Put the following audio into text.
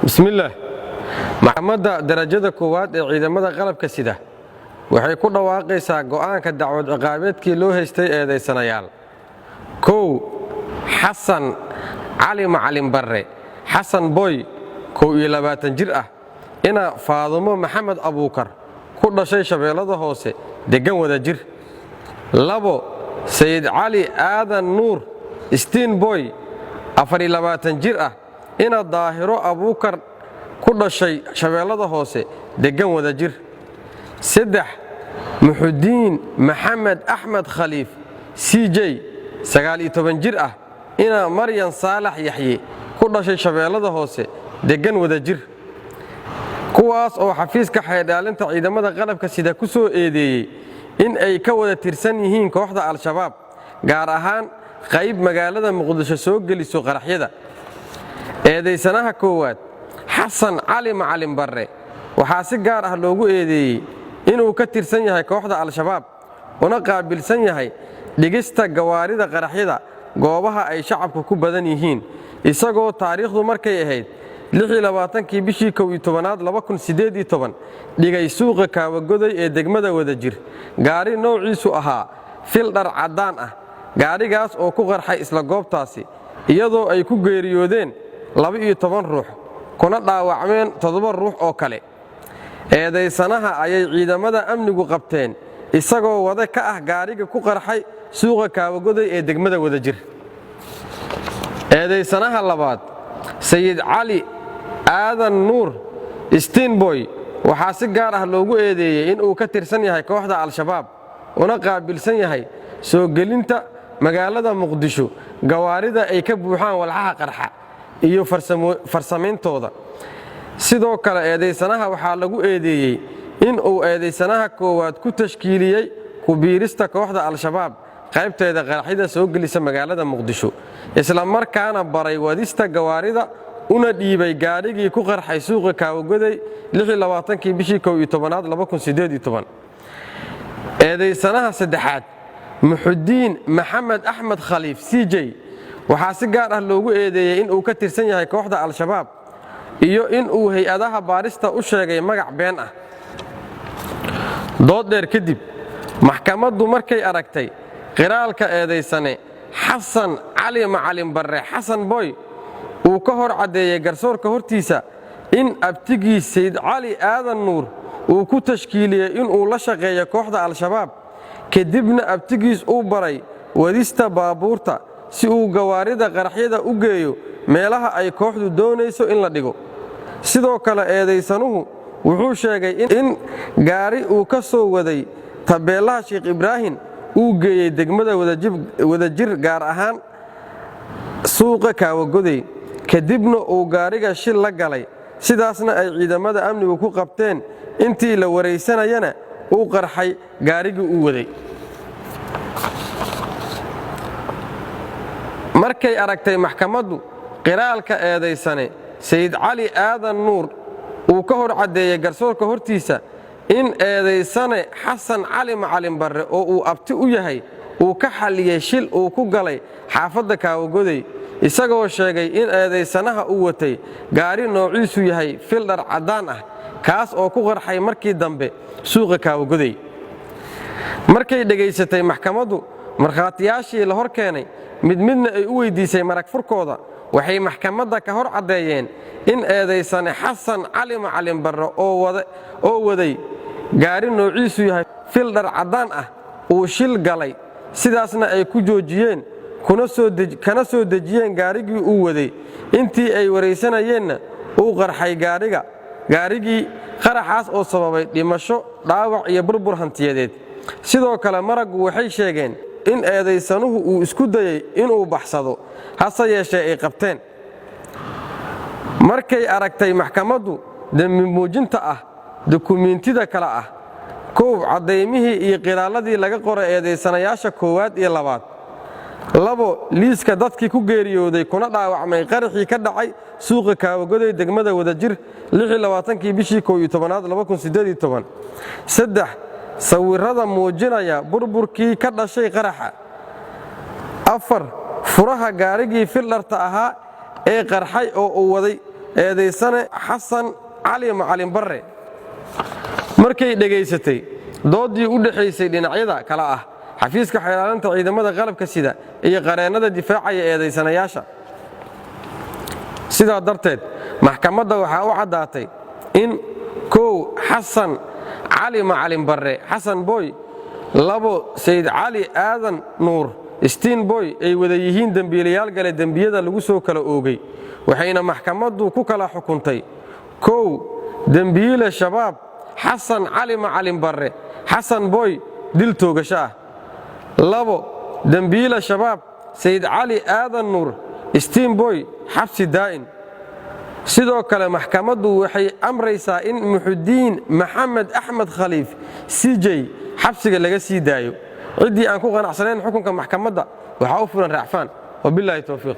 Bismillaah. Maxkamadda darajada koowaad ee ciidamada qalabka sida waxay ku dhawaaqaysaa go'aanka dacwad ciqaabeedkii loo haystay eedaysanayaal: 1, Xasan Cali Macalin Barre, Xasan Boy, 21 jir ah, ina Faadumo Maxamed Abuukar, ku dhashay Shabeellada Hoose, deggan Wadajir. 2, Sayid Cali Aadan Nuur, Stiin Boy, 24 jir ah, ina Daahiro Abuukar, ku dhashay Shabeellada Hoose, deggan Wadajir. 3, Muxudiin Maxamed Axmed Khaliif, C J, 19 jir ah, ina Maryan Saalax Yaxye, ku dhashay Shabeellada Hoose, deggan Wadajir, kuwaas oo xafiiska xeer ilaalinta ciidamada qalabka sida ku soo eedeeyey in ay ka wada tirsan yihiin kooxda Al-Shabaab, gaar ahaan qayb magaalada Muqdisho soo geliso qaraxyada. Eedaysanaha koowaad, Xasan Cali Macalin Barre, waxaa si gaar ah loogu eedeeyey inuu ka tirsan yahay kooxda Al-Shabaab, una qaabilsan yahay dhigista gawaarida qaraxyada goobaha ay shacabku ku badan yihiin, isagoo taariikhdu markay ahayd kii bishii 11aad dhigay suuqa Kaawagoday ee degmada Wadajir gaari noociisu ahaa Fielder caddaan ah, gaadhigaas oo ku qarxay isla goobtaasi, iyadoo ay ku geeriyoodeen 12 ruux kuna dhaawacmeen 7 ruux oo kale. Eedaysanaha ayay ciidamada amnigu qabteen isagoo wade ka ah gaadhiga ku qarxay suuqa Kaawagoday ee degmada Wadajir. Eedaysanaha labaad, Sayid Cali Aadan Nuur, Stiinboy, waxaa si gaar ah loogu eedeeyey inuu ka tirsan yahay kooxda Al-Shabaab, una qaabilsan yahay soo gelinta magaalada Muqdisho gawaarida ay ka buuxaan walxaha qarxa iyo farsamayntooda. Sidoo kale eedaysanaha waxaa lagu eedeeyey in uu eedaysanaha koowaad ku tashkiiliyey ku biirista kooxda Al-Shabaab qaybteeda qaraxyada soo gelisa magaalada Muqdisho, isla markaana baray wadista gawaarida, una dhiibay gaadhigii ku qarxay suuqa Kaawagoday kii bishii 11aad. Eedaysanaha saddexaad, Muxudiin Maxamed Axmed Khaliif, C J, waxaa si gaar ah loogu eedeeyey in uu ka tirsan yahay kooxda Al-Shabaab iyo in uu hay-adaha baarista u sheegay magac been ah. Dood dheer kadib, maxkamaddu markay aragtay qiraalka eedaysane Xasan Cali Macalin Barre, Xasan Boy, uu ka hor caddeeyey garsoorka hortiisa in abtigiis Sayd Cali Aadan Nuur uu ku tashkiiliyey inuu la shaqeeyo kooxda Al-Shabaab, kadibna abtigiis uu baray wadista baabuurta si uu gawaarida qaraxyada u geeyo meelaha ay kooxdu doonayso in la dhigo. Sidoo kale eedaysanuhu wuxuu sheegay in gaari uu ka soo waday tabeellaha Sheekh Ibraahim uu geeyey degmada Wadajir, gaar ahaan suuqa Kaawagoday, kadibna uu gaariga shil la galay, sidaasna ay ciidamada amnigu ku qabteen, intii la waraysanayana uu qarxay gaarigii uu waday. Markay aragtay maxkamaddu qiraalka eedaysane Sayid Cali Aadan Nuur uu ka hor caddeeyey garsoorka hortiisa in eedaysane Xasan Cali Macalin Barre, oo uu abti u yahay, uu ka xalliyey shil uu ku galay xaafadda Kaawagoday, isagoo sheegay in eedaysanaha uu watay gaari noociisu yahay Fielder caddaan ah, kaas oo ku qarxay markii dambe suuqa Kaawagoday. Markay dhegaysatay maxkamaddu markhaatiyaashii la hor keenay, mid midna ay u weyddiisay marag furkooda, waxay maxkamadda ka hor caddeeyeen in eedaysane Xasan Cali Macalin Barre oo waday gaari noociisu yahay Fielder caddaan ah uu shil galay, sidaasna ay ku joojiyeen kana soo dejiyeen gaarigii uu waday, intii ay waraysanayeenna uu qarxay gaariga gaarigii, qaraxaas oo sababay dhimasho, dhaawac iyo burbur hantiyadeed. Sidoo kale maraggu waxay sheegeen in eedaysanuhu uu isku dayey inuu baxsado, hase yeeshee ay qabteen. Markay aragtay maxkamaddu dembi muujinta ah dukumiintida kale ah: 1, caddaymihii iyo qiraalladii laga qoray eedaysanayaasha koowaad iyo labaad; 2, liiska dadkii ku geeriyooday kuna dhaawacmay qaraxii ka dhacay suuqa Kaawagoday, degmada Wadajir, kii bishii 11aad, 3, sawirrada muujinaya burburkii ka dhashay qaraxa; 4, furaha gaarigii Fielderta ahaa ee qarxay oo uu waday Eedaysane Xasan Cali Macalin Barre. Markay dhegaysatay doodii u dhexaysay dhinacyada kale ah xafiiska xeelaalinta ciidamada qalabka sida iyo qareennada difaacaya eedaysanayaasha. Sidaa darteed, maxkamadda waxaa u caddaatay in 1, Xasan Cali Macalin Barre, Xasan Boy, 2, Sayid Cali Aadan Nuur, Stiin Boy, ay wada yihiin dembiilayaal gale dembiyada lagu soo kala oogay, waxayna maxkamaddu ku kala xukuntay: 1, dembiile Shabaab Xasan Cali Macalin Barre, Xasan Boy, dil toogasho ah; 2, dembiile Shabaab Sayid Cali Aadan Nuur, Stiin Boy, xabsi daa'in. Sidoo kale, maxkamaddu waxay amraysaa in Muxudiin Maxamed Axmed Khaliif, CJ, xabsiga laga sii daayo. Ciddii aan ku qanacsanayn xukunka maxkamadda waxaa u fulan racfaan. Wabilaahi towfiiq.